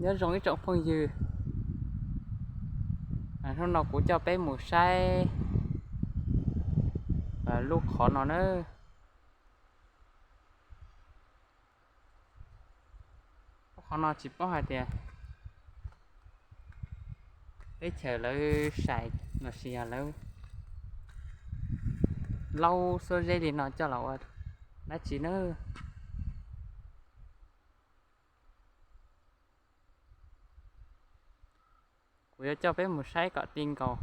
Nyob zoo ib tsoom phooj ywg, hnub no kuv coj peb mus saib lub qhov no na. Lub qhov no tsis paub hais tias teb chaws lawv sai los sis yog lawv laub xuab zeb li no coj los ua dab tsi na. Kuv yuav coj peb mus saib kom ti nkaus.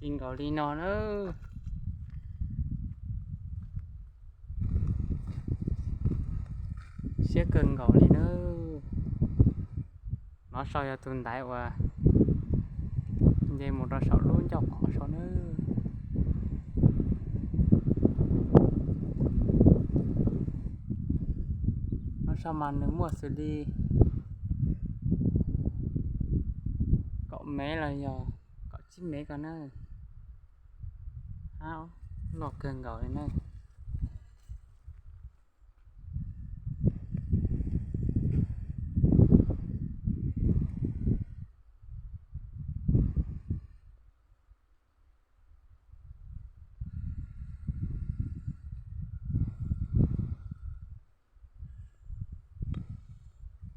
Ti nkaus li no na. Siab kawg nkaus li na. Nov sau yog tus ntaiv uas nce mus rau saum lub ncauj qhov sau na. Nov sau mas nws muaj xws li kaum mev los yog kaum tsib mev ko na. Hab, loj kawg nkaus li na.